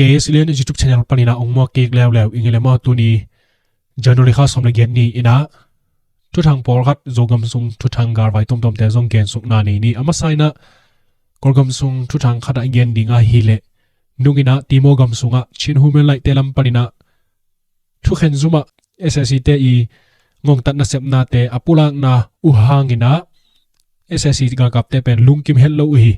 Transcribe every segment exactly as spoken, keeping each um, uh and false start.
K S L N YouTube channel panin ah ong muak kik leuleu ing ei le maw. Tuni January kha sawm le giat ni in ah thuthang pawlkhat, Zogam sung thuthang galvai tuamtuamte zong gensukna nei ni. A masa in ah Kawlgam sung thuthang khat ah i gen ding ahih leh, nung in ah Timor gam sungah Chin Human Rights te lam panin ah thukhen zum ah S A C te i ngongtat nasepnate a pulakna uh hangin ah S A C galkapte pen lungkim het lo uh hi.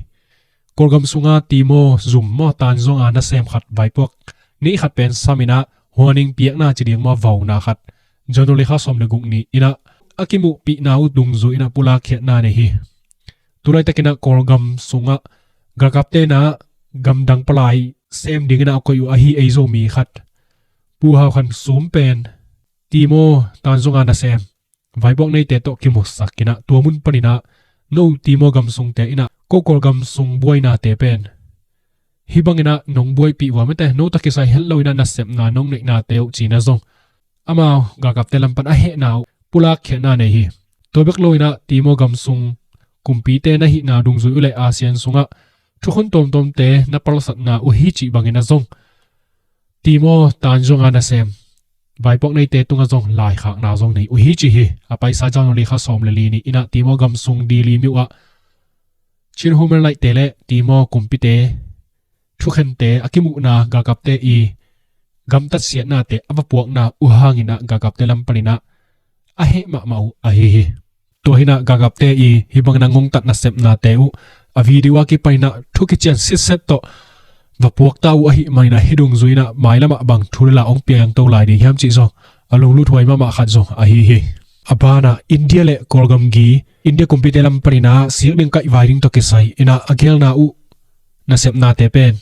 Kawlgam sunga Timor zum maw, Tanzonga nasem khat vaipuak nih khat pen sam in ah huaning piakna ci ding maw, vauna khat January kha sawm le guk ni in ah a kimuhpihna uh dungzui in ah pulakkhiatna nei hi. Tulaitak in ah Kawlgam sungah galkapte in ah gamdang palai sem ding in ah a koih uh ahi ei Zomi khat, Pu Hau Khan Sum pen Timor Tanzonga nasem vaipuak neite tawh kimusak in ah tua mun panin ah no Timor gam sungte in ah ko Kawlgam sung buainate pen hih bangin ah nong buaipih uh a, mite no tawh kisai het lo in ah nasepna nong neihnate uh ci-in ah zong amau galkapte lam pan a hehna uh pulakkhiatna nei hi. Tua bek lo in ah Timor gam sung kumpite na hihna dungzui uh le ASEAN sungah thukhun tuamtuamte na palsatna uh hi cih bangin ah zong Timor Tanzonga nasem vaipuak neite tungah zong laikhakna zong nei uh hi ci hi. A paisa January kha sawm le li ni in ah Timor gam sung Dili myo ah Chin Human Rights te le Timor kumpite thukhente a kimuhna galkapte i gamtat siatnate a va puakna uh hangin ah galkapte lam panin ah a heh mahmah uh ahi hi. Tua hi in ah galkapte i hih bangin ah ngongtat nasepnate uh a video a kipanin ah thu kician sitset tawh va puakta uh ahih manin ah hih dungzui in ah mailam ah bang thu le la ong piangto lai ding hiam cih zong a lungluthuai mahmah khat zong ahi hi. A ban ah India le Kawlgam gi, India kumpite lam panin ah sikling kaihvai ding tawh kisai in ah a geelna uh nasepnate pen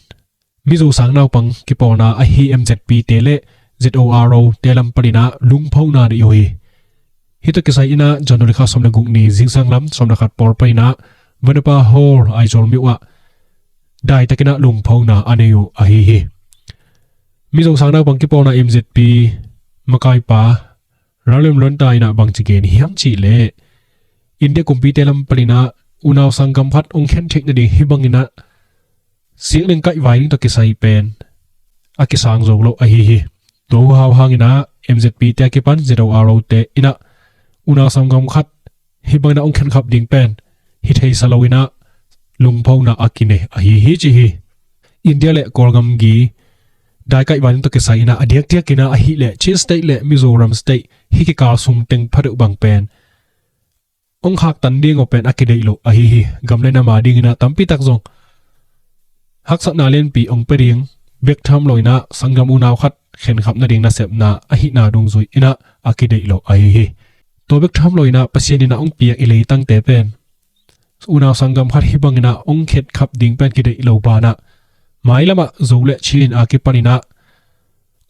Mizo sangnaupang kipawlna ahi M Z P te le Z O R O te lam panin ah lungphona nei uh hi. Hih tawh kisai in ah January kha sawm le guk ni zingsang lam sawm le khat pawl panin ah Vanapa Hall, Aizawl myo ah daitakin ah lungphona a nei uh ahi hi. Mizo sangnaupang kipawlna M Z P makaipa Ralem Luanta in ah bangci gen hiam cih leh, India kumpite lam panin ah unau sanggam khat ong khen theih nading hih bangin ah sikling kaihvai ding tawh kisai pen a kisang zo lo ahi hi. Tua uh hau hangin ah M Z P te a kipan Z O R O te in ah unau sanggam khat hih bangin ah ong khenkhap ding pen hi theisa lo in ah lungphona a kinei ahi hi ci hi. India le Kawlgam gi dai kaihvai ding tawh kisai in ah a diakdiakin ah ahih leh Chin State le Mizoram State hih kikal sung teng pha deuh bang pen ong khaktan ding uh pen a kideih lo ahi hi. Gam le nam a dingin ah tampi tak zong haksatna lianpi ong pia ding bek tham lo in ah sanggam unau khat khenkhap nading nasepna ahihna dungzui in ah a kideih lo ahi hi. Tua bek tham lo in ah Pasian in ah ong piak i leitangte pen unau sanggam khat hih bangin ah ong khenkhap ding pen kideih lo banah mailam ah Zo le Chin a kipanin ah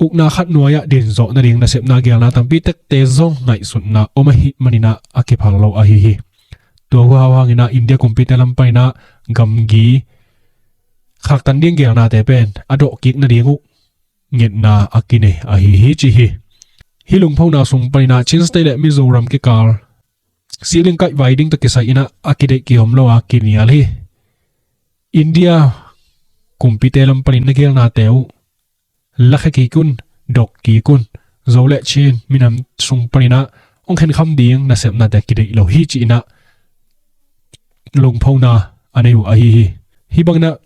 ukna khat nuai-ah din zawh nading nasepna geelna tampi tekte zong ngaihsutna om ahih manin ah a kiphal lo ahi hi. Tua uh hau hangin ah India kumpite lam panin ah gamgi khaktan ding geelnate pen a dawhkik nading uh ngetna a kinei ahi hi ci hi. Hih lungphona sung panin ah Chin State le Mizoram kikal sikling kaihvai ding tawh kisai in ah a kideih kiom lo a kinial hi. India kumpite lam panin na geelnate uh lakhia kik un, dawhkik un. Zo le Chin minam sung panin ah ong khenkham ding nasepnate kideih lo hi ci-in ah lungphona a nei uh ahi hi. Hih bangin ah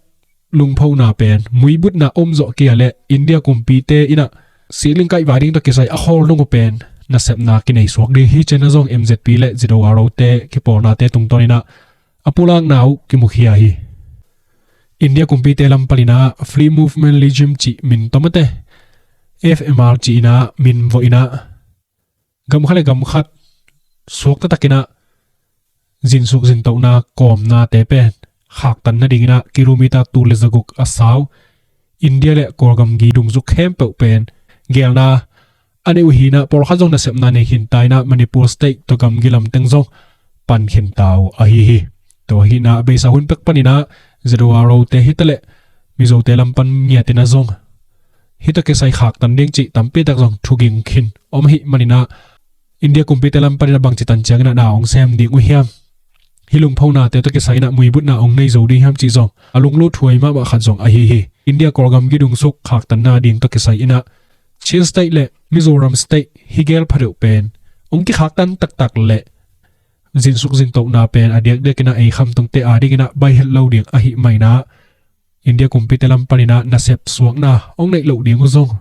lungphona pen muibutna om zawh kei a leh India kumpite in ah sikling kaihvai ding tawh kisai a khawl nung uh pen nasepna kinei suak ding hi ci-in ah zong M Z P le Z O R O te kipawlnate tungtawn in ah a pulakna uh kimukhia hi. India kumpite lam panin ah Free Movement Regime cih min tom a te, F M R ci-in ah min vawh in ah gam khat le gam khat suakta takin ah zinsuk zintohna kawmnate pen khaktan nadingin ah kilometer tul le zaguk a sau India le Kawlgam gi dungzuk khempeuh pen geelna a nei uh hi in ah pawlkhat zong nasepna nei khinta in ah Manipur State tawh gamgi lamteng zong pan khinta uh ahi hi. Tua hi in ah a beisa hun pek panin ah Z O R O te hi ta leh Mizote lam pan ngiat in ah zong hih tawh kisai khaktan ding cih tampi tak zong thuging khin om ahih manin ah India kumpite lam panin ah bangci tan ciangin ah na ong sem ding uh hiam? Hih lungphonate tawh kisai inah muibutna hong nei zo ding hiam cih zong a lunglut huai mahmah khat zong ahi hi. India Kawlgam gidungsuk khaktanna ding tawh kisai inah Chin State le Mizoram State hih gel phadeuh pen hong kikhaktan taktak le zinsuk zintohna pen a diakdiak inah ei khamtungte a ding inah baih het lo ding ahih mah inah India kumpite lam panin ah nasep suakna hong neih loh ding uh zong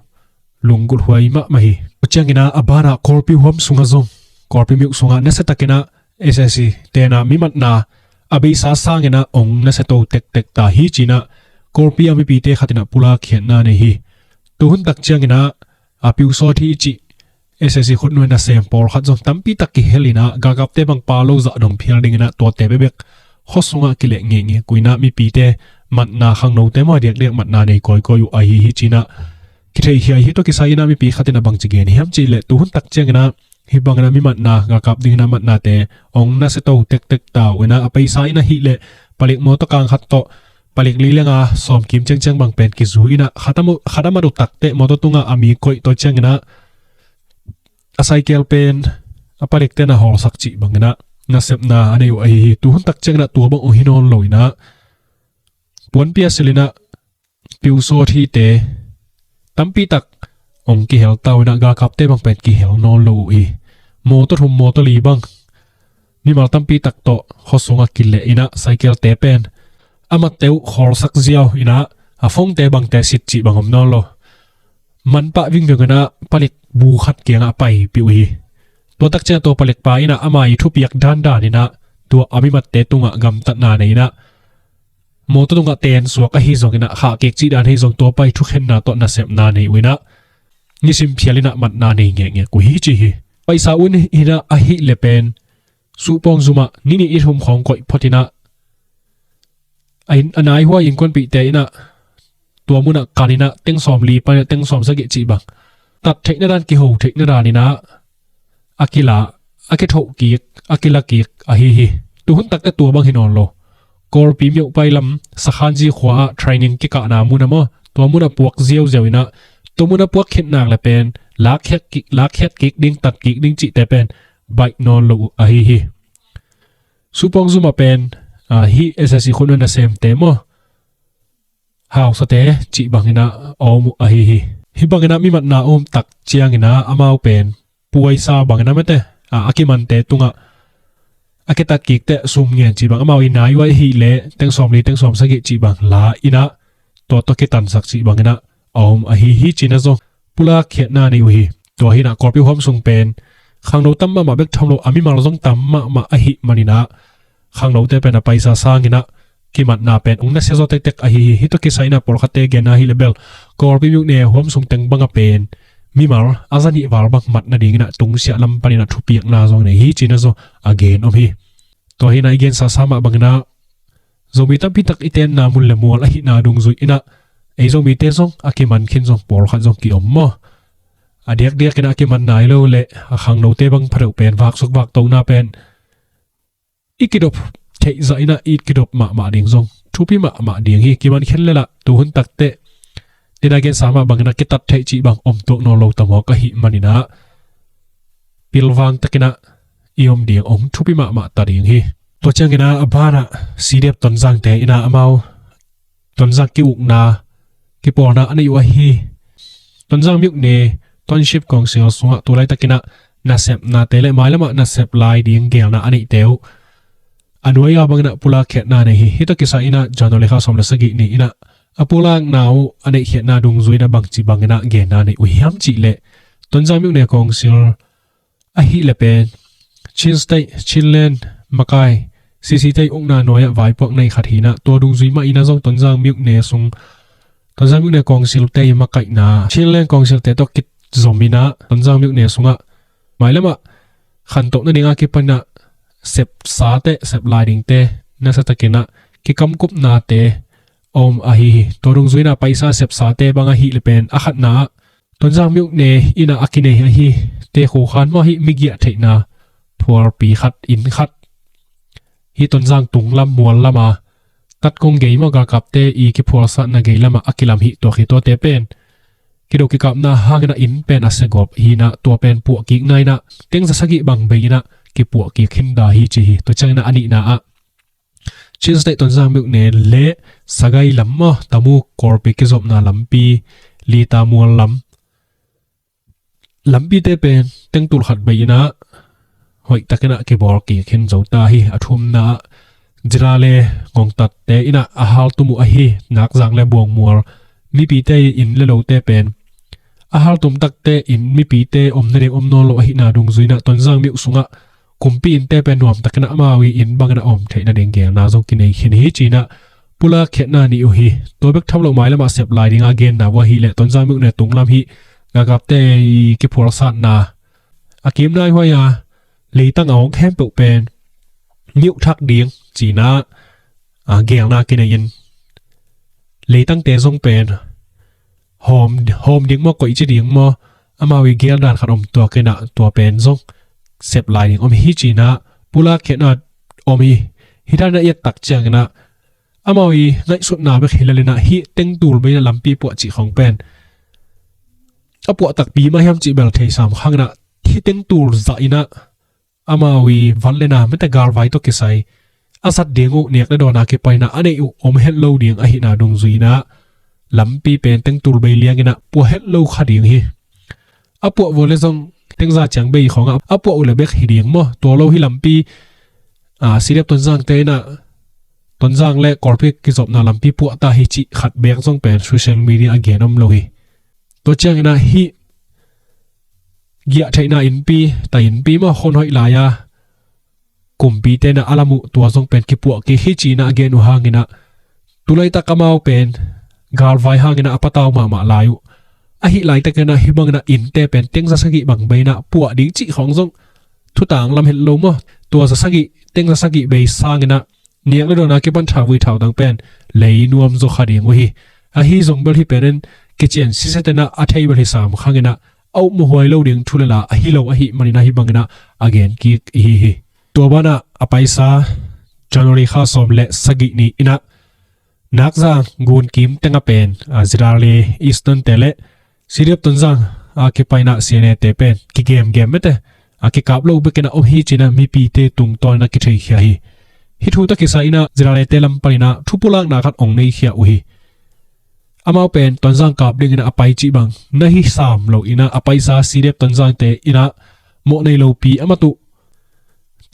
lunggulh huai mahmah hi. Tua ciangin ah a banah Kawlpi huam sungah zong, Kawlpi myo sungah nasiatakin ah S A C tenah mi matna a beisa sangin ah hong nasia to tektek ta hi ci-in ah Kawlpi a mipite khat in ah pulak khiatna nei hi. Tuhun tak ciangin ah a Pyusawthi cih S A C khutnuai nasem pawlkhat zong tampi tak kihel in ah galkapte bang pha lo zah dong phial dingin ah tuate bekbek khua sungah kileh ngeingei uh in ah mipite matna, khangnote maw, a diakdiak matna nei kawikawi uh ahi hi ci-in ah kitheihkhiat hi. Tua kisai in ah mipi khat in ah bangci gen hiam cih leh tuhun tak ciangin ah hih bangin ah mi matna, galkap dingin ah matnate hong nasia to tektek ta uh in ah a paisa in ahih leh palik mawtaw kang khat tawh palik li le nga sawm kim ciangciang bang pen kizui in ah khat a mat uh tak teh mawtaw tungah a mi koih, tua ciangin ah a cycle pen a palikte na hawlsak cih bangin ah nasepna a nei uh ahi hi. Tuhun tak ciangin ah tua bang uh hi nawn lo in ah puanpi a silh in ah Pyusawthite tampi tak hong kihel ta uh in ah galkapte bang pen kihel nawn lo uh hi. Mawtaw thum mawtaw li bang mimal tampi tak tawh khua sungah kileh in ah cycle-te pen a matte uh khawlsak ziau in ah a phone-te bangte sit cih bang om nawn lo. Manpah vingveng in ah palik bu khat kiangah a paipih uh hi. Tua tak ciangin ah tua palikpa in ah ama ii thupiak dandan in ah tua a mi matte tungah gamtatna nei in ah mawtaw tungah ten suak ahi zongin ah khahkik cih dan hi zong tua pa ii thukhenna tawh nasepna nei uh in ah nisim phial in ah matna nei ngekngek uh hi ci hi. Paisa un hi in ah ahih leh pen suhpawng zumah ni nih ni thum khawng koih phot in ah a inn, a nai huai innkuanpihte in ah tua munah kan in ah teng sawmli pan in ah teng sawmsagih cih bang tat theihna dan, kiho theihna dan in ah a kila, a kithoh kik, a kila kik ahi hi. Tuhun tak teh tua bang hi nawn lo. Kawlpi myo pai lam Sakhanji khua ah training kikahna mun ah maw, tua munah puak ziauziau in ah tua munah puak khit nak leh pen lakkhiat kik, lakkhiat kik ding, tat kik ding cihte pen baih nawn lo uh ahi hi. Suhpawng zumah pen, ah, hih S A C khutnuai nasemte maw, hausate cih bangin ah a om uh ahi hi. Hih bangin ah mi matna a om tak ciangin ah amau pen puaisa bangin ah mate, ah, a kimante tungah a kitat kik teh sum ngen cih bang, amau ii nai huai ahih leh teng sawmli, teng sawmsagih cih bang la in ah tua tawh kitansak cih bangin ah a om ahi hi ci-in ah zong pulak khiatna nei uh hi. Tua hi in ah Kawlpi huam sung pen khangno tam mahmah bek tham lo, a mimal zong tam mahmah ahih manin ah khangnote pen a paisa sangin ah kimatna pen hong nasia zaw tektek ahi hi. Hih tawh kisai in ah pawlkhatte genna ahih leh bel Kawlpi myo ne huam sung teng bang ah pen mimal a zanih val bang mat nadingin ah tungsiah lam panin ah thupiakna zong nei hi ci-in ah zong a gen om hi. Tua hi in ah i gensasa mah bangin ah Zomi tampi tak i tenna mun le mual ahihna dungzui in ah ei Zomite zong a kiman khin zong pawlkhat zong ki-om maw. A diakdiak in ah a kiman nai lo leh a khangnote bang pha deuh pen vaksuk vaktohna pen i kidop theih zah in ah i kidop mahmah ding zong thupi mahmah ding hi. Kiman khin lel ah tuhun tak teh nidang a gensa mah bangin ah kitat theih cih bang om tuak nawn lo ta mawk ahih manin ah pilvang takin ah i om ding hong thupi mahmah ta ding hi. Tua ciangin ah a banah C D F Tonzangte in ah amau Tonzang ki-ukna, kipawlna a neih uh ahi Tonzang myo ne Township Council sungah tu laitakin ah nasepnate le mailamah nasep lai ding geelna a neihte uh a nuai a bangin ah pulak khiatna nei hi. Hih tawh kisai in ah January kha sawm le sagih ni in ah a pulakna uh a neihkhiatna dungzui in ah bangci bangin ah genna nei uh hiam cih leh Tonzang myo ne Council ahih leh pen Chin State, Chinland makai, C C te ukna nuai-ah vaipuak nei khat hi in ah tua dungzui mah in ah zong Tonzang myo ne sung, Tonzang myo ne Council te ii makaihna Chinland Council te tawh kizom in ah Tonzang myo ne sungah mailamah khantoh nading a kipan ah sepsa teh, sep lai dingte nasiatakin ah kikamkupnate a om ahi hi. Tua dungzui in ah paisa sepsate bang ahih leh pen a khatna ah Tonzang myo ne in ah a kinei ahi Tekhu Khan maw, hih migiah theihna phualpi khat, inn khat, hih Tonzang tunglam mual lam a tat kong gei maw, galkapte ii kiphualsatna gei lamah a kilam hi. Tua khi tuate pen kido kikapna hangin ah inn pen a siagawp hi in ah tua pen puahkikna in ah teng za sagih bang bei in ah kipuahkik khin dah hi ci hi. Tua ciangin ah a nihna ah Chin State Tonzang myone le Sagaing lam maw, Tamu Kawlpi kizopna lampi, Litamual lam, lampite pen tengtul khat bei inah hoihtak inah kibawl kik khin zo ta hi. A thumna ah Zirale ngongtatte inah a haltum uh ahi Nakzang le Buangmual mipite inn le lote pen a haltum takte inn mipite om nading om nawn lo ahihna dungzui inah Tonzang myo sungah kumpi innte pen nuamtak inah amau ii inn bang inah om theih nading geelna zong kinei khin hi ci inah pulak khiatna nei uh hi. Tua bek tham loh mailamah sep lai dinga genna uh ahih leh Tonzang myone tunglam hih galkapte ii kiphualsatna a kim naihuai a leitang a hong khempeuh pen myo thak ding ci inah, a, geelna kinei in leitangte zong pen hawm, hawm ding maw, koihci ding maw, amau ii geeldan khat om tuak inah tua pen zong sep lai ding om hi ci inah pulak khiatna om hi. Hih dan inah i et tak ciang inah amau ii ngaihsutna bek hi lel inah hih tengtul bei inah lampi puah cih khawng pen a puah takpi mah hiam cih bel thei sam khang inah hih tengtul zah inah amau ii van le na mete galvai tawh kisai a zat ding uh nek le dawn a kipan inah a neih uh om het lo ding ahihna dungzui inah lampi pen tengtul bei liang inah puah het lo kha ding hi. A puah vua le zong tengza ciang bei khawngah a puah uh le bek hi ding maw, tua lo hi lampi, a, C D F Tonzangte inah Tonzang le Kawlpi kizopna lampi puah ta hi cih khat bek zong pen social media a gen om lo hi. Tua ciang inah hih giah theihna innpi, ta innpi maw, khon hoih lai a kumpite inah a lam uh tua zong pen kipuah kik hi ci inah a gen uh hang inah tulaitak amau pen galvai hang inah a patau mahmah lai uh. Ahih laitak inah hih bang inah innte pen tengza sagih bang bei inah puah ding cih khawng zong thutang lam het lo maw. Tua za sagih, tengza sagih bei sang inah nek le dawn a kipan thauvui thautang pen lei nuam zaw kha ding uh hi. Ahi zong bel hih pen in kician siset inah a thei bel hi sam khang inah a upmawh huai lo ding thu le la ahi lo ahih man inah hih bang inah a gen kik ihi hi. Tua banah a paisa January kha sawm le sagih ni inah Nakzang gun kim teng a pen, a, Zirale Eastern te le C D F Tonzang a kipan inah C N A te pen kigemgem mete a kikap lo bek inah om hi ci inah mipite tungtawn inah kitheikhia hi. Hih thu tawh kisai inah Ziralete lam pan inah thu pulakna khat hong neikhia uh hi. Amau pen Tonzang kap ding inah a pai cih bang na hi sam lo inah a paisa C D F Tonzangte inah mawh nei lopi a mat uh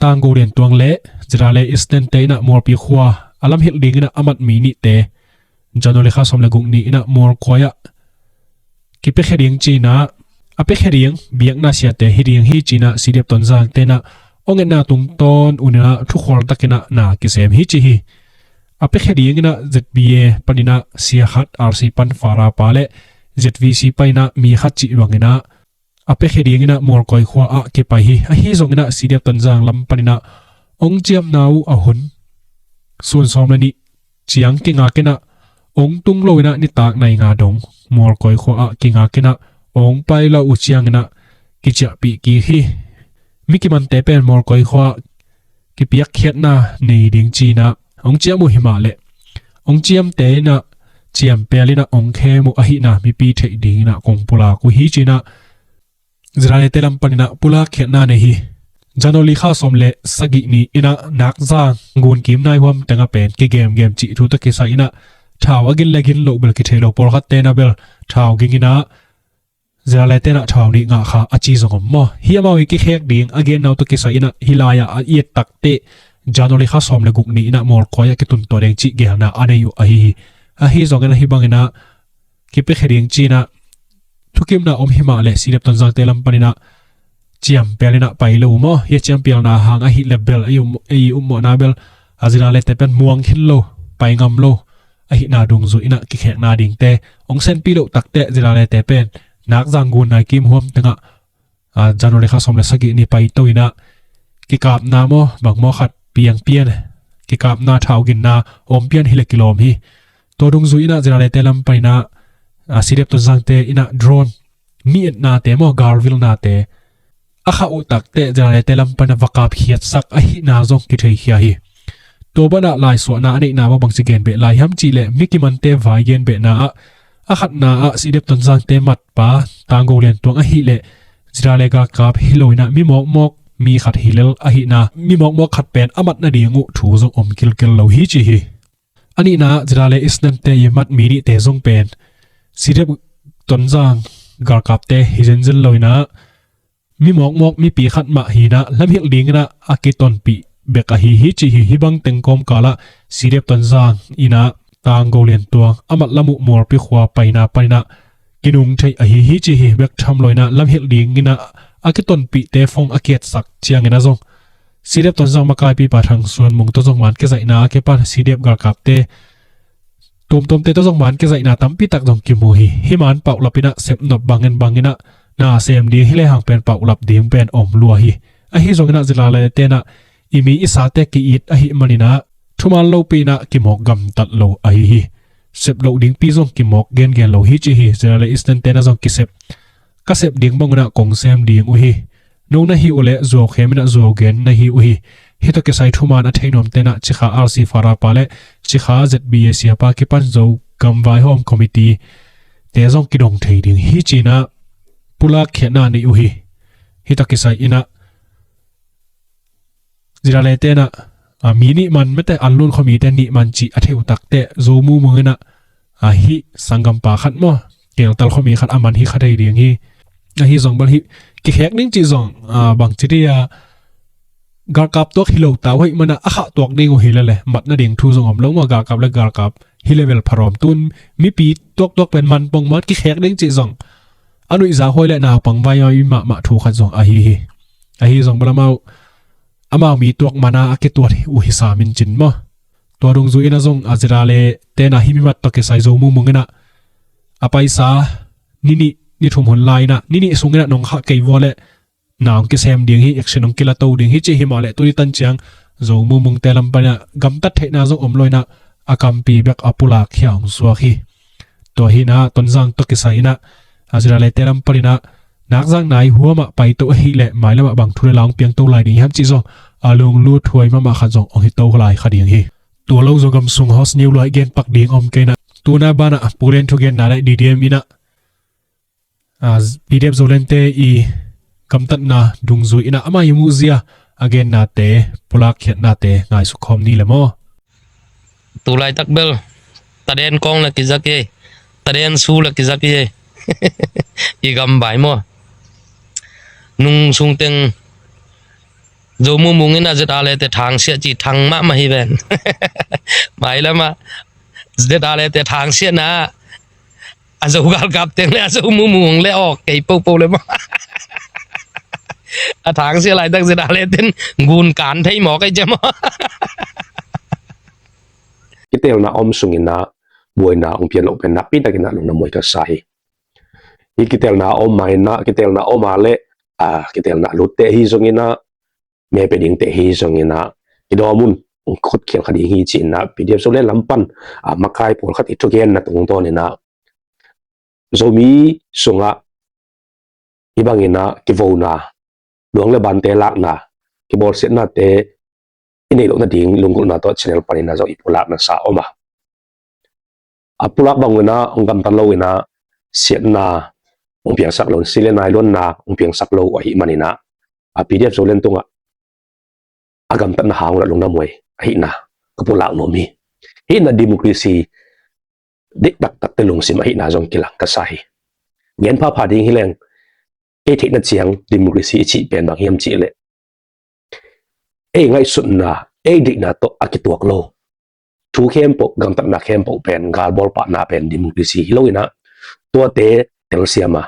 Tanggo Liantuang le Zirale Eastern te inah Mualpi khua a lam hilh ding inah a mat mi nihte January kha sawm le guk ni inah Mualkuai ah kipiakhia ding ci inah a piakhia ding biakna siate hi ding hi ci inah C D F Tonzangte inah hong etna tungtawn un inah thukhual tak inah na kisem hi ci hi. A piakhia ding inah Z B A pan inah sia khat, R C pan Fara pa le Z V C pan inah mi khat cih bang inah a piakhia ding inah Mualkuai khua ah kipai hi. Ahi zong inah C D F Tonzang lam pan inah hong ciamna uh a hun sun sawm le nih ciang kingak inah hong tung lo inah nitak nai nga dong Mualkuai khua ah kingak inah hong pai lo uh ciang inah kiciahpih kik hi. Mi kimante pen Mualkuai khua ah kipiakkhiatna nei ding ci inah hong ciam uh hi mah leh hong ciamte inah ciampel inah hong khem uh ahihna mipi theih ding inah kong pulak uh hi ci inah Ziralete lam pan inah pulakkhiatna nei hi. January kha sawm le sagih ni inah Nakzang gun kim naihuam teng a pen kigemgem cih thu tawh kisai inah thau a gin le gin loh bel kithei lo, pawlkhatte inah bel thau ging inah Ziralete inah thau nih ngah kha a ci zong om maw. Hih amau ii kikhek ding a genna uh tawh kisai inah hih lai-ah a i et takteh January kha sawm le guk ni inah Mualkuai ah kituntuah ding cih geelna a nei uh ahi hi. Ahi zong inah hih bang inah kipiakhia ding ci inah thukimna om hi mah leh C D F Tonzangte lam pan inah ciampel inah pai lo uh maw. Hih a ciampialna hang ahih leh bel ei um, ei upmawhna bel a Ziralete pen muang khin lo, pai ngam lo ahihna dungzui inah kikhekna dingte hong senpih loh takteh Ziralete pen Nakzang gun nai kim huam tengah, a, January kha sawm le sagih ni paito inah kikapna maw bang maw khat piang pian, kikapna thau ginna om pian hi leh kilawm hi. Tua dungzui inah Ziralete lam pan inah, a, C D F Tonzangte inah drone, mi etnate maw, galvilnate a khah uh takteh Ziralete lam pan inah va kapkhiatsak ahihna zong kitheikhia hi. Tua banah laisuahna a neihna maw bangci genbeh lai hiam cih leh mi kimante vai genbehna ah a khatna ah C D F Tonzangte matpa Tanggo Liantuang ahih leh Zirale galkap hi lo inah mi mawkmawk, mi khat hi lel ahihna, mi mawkmawk khat pen a mat nading uh thu zong om kilkel lo hi ci hi. A nihna, Zira le Eastern te i mat mi nihte zong pen C D F Tonzang galkapte hi zenzen lo inah, mi mawkmawk mipi khat mah hinah lamhilh dinginah a kitonpih bek ahi hi ci hi. Hih bang teng kawmkalah C D F Tonzang inah Tanggo Liantuang a mat lam uh Mualpi khua paina paninah kinung theih ahi hi ci hi. Bek tham lo inah lamhilh dinginah a kitonpihte phone a kiatsak cianginah zong C D F Tonzang makaipipa Thang Suan Mung tawh zong man kizaihna a kipan C D F galkapte tuamtuamte tawh zong man kizaihna tampi tak zong kimu hi. Hih man paulap inah sepnop bangin banginah na sem ding hi lehang pen paulap ding pen om lua hi. Ahi zonginah Zira le tenah i mi i sate ki-it ahih maninah thuman lopi inah kimawk gamtat lo ahi hi. Sep loh dingpi zong kimawk gengen lo hi ci hi. Zira le Eastern tenah zong kisep, ka sep ding bangunah kong sem ding uh hi. No na hi uh leh zuau khem inah zuau gen na hi uh hi. Hih tawh kisai thuman a thei nuam tenah Cikha R C Farapa le Cikha Z B A siapa kipan Zo Gam Vaihawm Committee te zong kidong thei ding hi cinah pulak khiatna nei uh hi. Hih tawh kisai inah Zira le tenah a, mi nih man mete an lun khuamite nih man cih a thei uh takte Zo Mu Mung inah a, hih sanggampa khat maw, Keltal khuami khat a man hi kha thei ding hi. Ahi zong bel hih kikhek ding cih zong a, bangci dih a, galkap tuak hi lo ta uh ahih manah a khah tuak ding uh hi lele mat nading thu zong om lo maw. Galkap le galkap hi level pharawm tun mipi tuaktuak pen man pong man kikhek ding cih zong a nuihza huai le naupang vai mahmah thu khat zong ahi hi. Ahi zong bel amau amau mi tuak mana a kituat uh hi samin cin maw. Tua dungzui inah zong a Zira le tenah hih mi mat tawh kisai Zo Mu Mung inah a paisa ni nih ni thum hun lai inah ni nih sung inah nong khah kei vua le na hong kisem ding hi, action hong kila to ding hi ci hi mah le tuni tan ciang Zo Mu Mung te lam pan inah gamtat theihna zong om lo inah a kampi bek a pulak khia hong suak hi. Tua hinah Tonzang tawh kisai inah a Zira le te lam pan inah nakzang nai huamah pai to ahih leh mailamah bang thu le la hong piang to lai ding hiam cih zong a lunglut huai mahmah khat zong hong hi to lai kha ding hi. Tua lo zong gam sung house new luai gen pak ding om kei inah tuna banah Pu Len thugenna le D D M inah a, P D F Zoland te i gamtatna dungzui inah amah i muhzia a gennate pulak khiatnate ngaisuk khawm ni le maw. Tulaitak bel taden kawng la kizak hi. Taden su la kizak hi. I gam bai maw. Nung sung teng Zo Mu Mung inah Zira le te thangsiah ci thang mahmah hi ven. Mailamah Zira le te thangsiahna a Zo galkap teng le a Zo Mu Mung le awk kei popo le maw. A thangsiah laitak Zira le ten gun kan thei maw kei cia maw. Kitelna om sung inah buaina hong pian loh pen nakpi tak inah lungna muai ka sa hi. Hih kitelna om ma inah kitelna om a le a kitelna lutte hi zong inah me pe dingte hi zong inah kidawm un, hong khutkhial kha ding hi ci inah P D F Zoland lam pan a makai pawlkhat i thugenna tungtawn inah Zomi sungah hih bang inah kivona luang le bante lakna kibawlsiatnate i neih loh nading lunggulhna tawh channel pan inah zong i pulakna sa om a. A pulak bang inah hong gamtat lo inah siatna hong piangsak lo, si le nai luanna hong piangsak lo ahih man inah a P D F Zoland tungah a gamtatna hang unah lungna muai ahihna ka pulak nuam hi. Hihna democracy deih taktakte lungsim ahihna zong kilang ka sa hi. Gen phapha ding hi leng ei theihna ciang democracy i cih pen bang hiam cih leh ei ngaihsutna ei deihna tawh a kituak lo thu khempeuh, gamtatna khempeuh pen galbawl pahna pen democracy hi lo inah tuate telsiam a,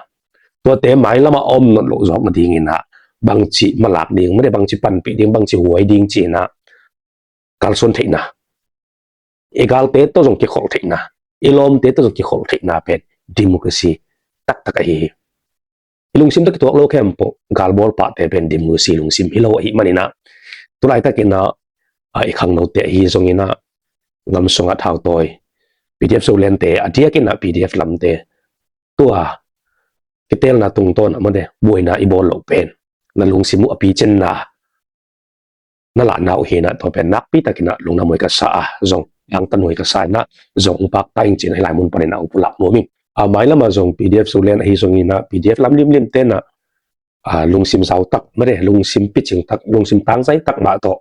tuate mailamah a om nawn loh zawk nading inah bangci malak ding made, bangci panpih ding, bangci huai ding ci inah kalsuan theihna, i galte tawh zong kikholh theihna, i lawmte tawh zong kikholh theihna pen democracy taktak ahi hi. I lungsim tawh kituak lo khempeuh galbawl pahte pen democracy lungsim hi lo ahih man inah tulaitak inah a i khangnote ahi zong inah gam sungah thautawi P D F Zoland te a diak inah P D F lamte tua kitelna tungtawn a mate buaina i bawl loh pen na lungsim uh a picenna na lahna uh hi inah tua pen nakpi tak inah lungna muai ka sa a, zong langtan huai ka sa inah zong hong pakta ing ci inah hih lai mun pan inah hong pulak nuam ing. A mailamah zong P D F Zoland ahi zong inah P D F lam limlim te inah a, lungsim zau tak, mate, lungsim picing tak, lungsim tangzai tak mah tawh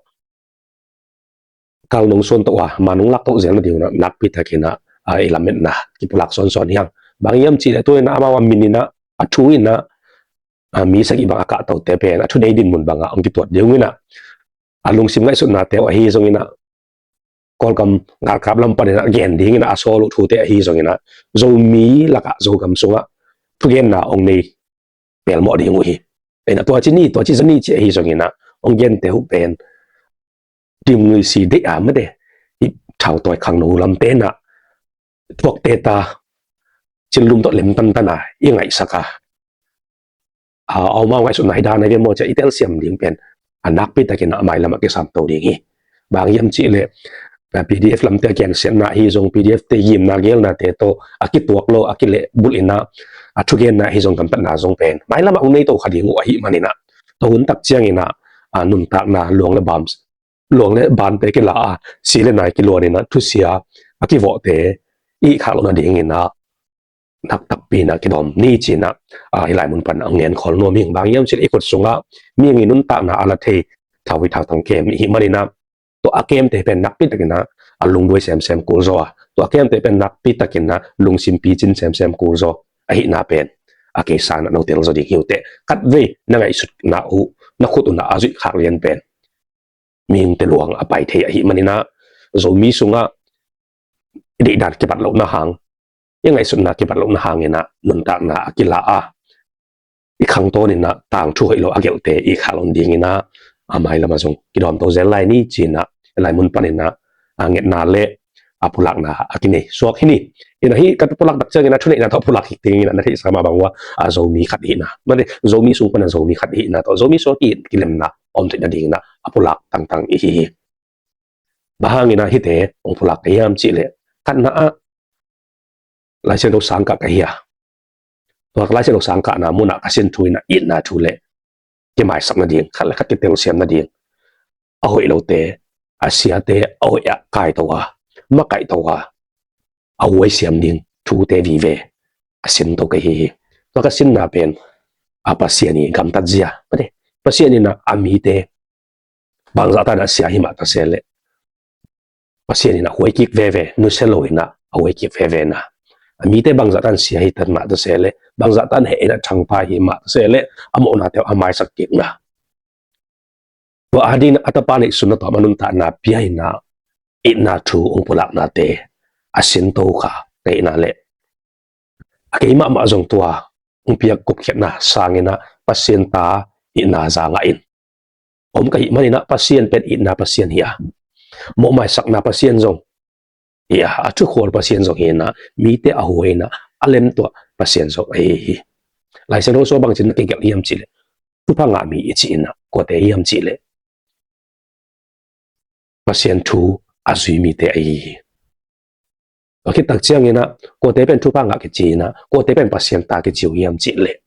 kal nong suan tawh a, ma nong lak tawh zel nading un ah nakpi takin ah, a, i lametna kipulak sawnsawn hi hang. Bang hiam cih leh tu in ah amau a min in ah, a thu in ah, a, mi sagih bang a kahtote pen a thunei dinmun bangah hong kituat ding un ah, a lungsim ngaihsutnate uh ahi zongin ah, Kawlgam galkap lam panin ah gen dingin ah a sawl uh thute ahi zongin ah, Zomi lakah Zogam sungah thugenna hong nei pelmawh ding uh hi. Ina tua ci ni, tua ci za ni ci ahi zongin ah hong gente uh pen dimnuisi deih a, mate, i thautawi khangno lamte in ah thuakte ta, cinlum tawh lem tantan a i ngaihsak a, a, a om a ngaihsutna hi dan a gen maw ci a i telsiam ding pen a nakpi takin ah a mailam ah kisam to ding hi. Bang hiam cih leh, a, P D F lamte a gensiatna ahi zong, P D F te gimna gelnate tawh a kituak lo, a kilehbulh in ah, a thugenna ahi zong, gamtatna zong pen mailam ah hong nei to kha ding uh ahih manin ah, tua hun tak ciangin ah, a, nuntakna luang le bam, luang le bante kila a, si le nai kiluan in ah thusia a kivawhte i khak loh nadingin ah nak takpi in ah kidawm ni ci in ah, a, hih lai mun pan ah hong ngen khol nuam ing. Bang hiam cih leh i khut sungah mihing i nuntakna a la thei thau hi thautang kem i hih manin ah, tua a kemte pen nakpi takin ah a lungduai semsem kul zaw a, tua a kemte pen nakpi takin ah lungsim picin semsem kul zaw ahihna pen a kei sang in ah no tel zaw ding hi uh teh. Khatvei na ngaihsutna uh, na khut un ah a zuih khak lian pen mihingte luang a pai thei ahih manin ah, Zomi sungah i deihdan kibat lohna hang, i ngaihsutna kibat lohna hangin ah nuntakna a kila a, i khangtawnin ah tangthu hoih lo a gelhte i khak loh dingin ah a mailam ah zong kidawm to zel lai ni ci in ah, hih lai mun panin ah, a, ngetna le a pulakna a kinei suak hi ni. Ina hih ka pulak tak ciangin ah thuneihna tawh pulak hi dingin ah na theihsa mah bang uh a, a, Zomi khat hihna, mate, Zomi sung pan a Zomi khat hihna tawh Zomi sung a ki, kilemna om theih nadingin ah a pulak tangtang i hi hi. Bang hangin ah hihte hong pulak ka hiam cih leh, khatna ah Lai Siangtho sang kah ka hi a, tua Lai Siangtho sang kahna mun ah ka sin thu in ah itna thu le kimaisak nading, khat le khat kitelsiam nading, a hoih lote a siate a hoih ah kaito a, makaihto a, a huai siam ding thute vive ka sin to ka hi hi. Tua ka sinna pen a Pasian i gamtat zia, mate, Pasian in ah a mite bangzah tan a sia hi mah ta se leh Pasian in ah huai kik veve, nusia lo in ah a huai kik veve na, a mite bangzah tan sia hi tan mah ta se leh, bangzah tan heh in ah thangpai hi mah ta se leh, a mawhnate uh a maisak kik na, tua adingin ah a tapa neihsun na tawh a nuntakna pia in ah itna thu hong pulaknate a sin to kha ka hihna le, a kei mahmah zong tua hong piak gupkhiatna sangin ah Pasian ta itna za ngah in om ka hih manin ah Pasian pen itna Pasian hi a, mawhmaisakna Pasian zong hi a, a thukhual Pasian zong hi in ah, mite a huai in ah a lemtuah Pasian zong ahi hi. Lai Siangtho sung bangci in ah kigelh hiam cih leh, thupha ngah mi i cih in ah kuate hiam cih leh Pasian thu a zui mite ahi hi. Tua khit tak ciangin ah kuate pen thupha ngah kici in ah, kuate pen Pasian ta kici uh hiam cih leh,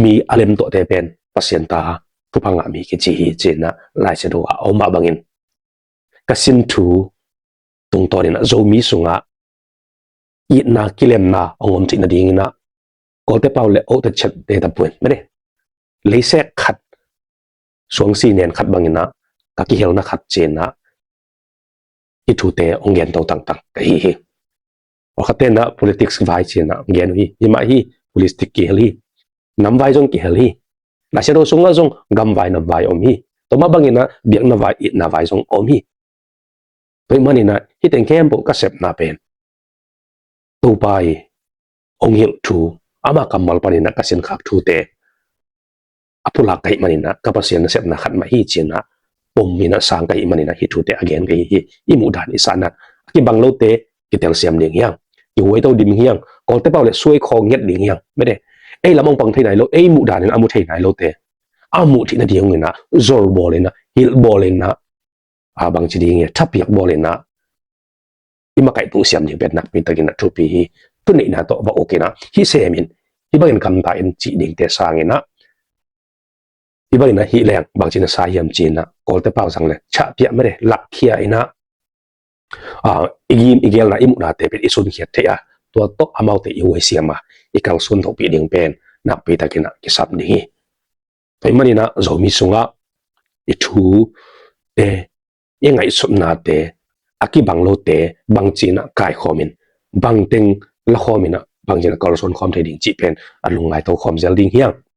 mi a lemtuahte pen Pasian ta thupha ngah mi kici hi ci in ah Lai Siangtho ah a om mah bangin, ka sin thu tungtawnin ah Zomi sungah itna kilemna hong om theih nadingin ah, Kawlte pau le ohte chette ta puan, mene, leisek khat, suangsi nen khat bangin ah ka kihelna khat ci in ah hih thute hong gen to tangtang ka hi hi. Awlkhatte in ah politics vai ci in ah hong gen uh hi. Hi mah hi, politics kihel hi. Nam vai zong kihel hi. Laisiangtho sungah zong gam vai nam vai om hi. Tua mah bangin ah biakna vai, itna vai zong om hi. Tua ahih manin ah hih teng khempeuh ka sepna pen Topa i hong hilh thu, ama kammal panin ah ka sinkhak thute a pulak ka hih manin ah ka Pasian nasepna khat mah hi ci in ah pom in ah sang ka hih manin ah hih thute a gen ka hi hi. I muhdan i sahna a kibang lote kitelsiam ding hi hang. Kihuaito dim hi hang. Kawlte pau le suai khawng nget ding hi hang. Mete, ei lam hong pang thei nai lo, ei muhdan in a mu thei nai lote a muh theih nading in ah zol bawl in ah, hilh bawl in ah, a bangci ding hi, thapiak bawl in ah, i makaih tuh siam ding pen nakpi takin ah thupi hi. Thuneihna tawh va uk in ah, hih sem in, hih bangin gamta in cih dingte sangin ah, hih bangin ah hih leng bangci na sa hiam ci in ah, Kawlte pau zang le chahpiah, mete, lakkhia in ah, a, i gim i gelna i muhnate pen i sunkhiat theih a, tua tawh amaute i huaisiam a, i kalsuan thohpih ding pen nakpi takin ah kisam ding hi. Tua ahih manin ah Zomi sungah i thute, i ngaihsutnate, a kibang lote bangci-in ah kaikhawmin, bangteng lakhawmin ah bangci-in ah kalsuan khawm thei ding cih pen a lungngaito khawm zel ding hi hang.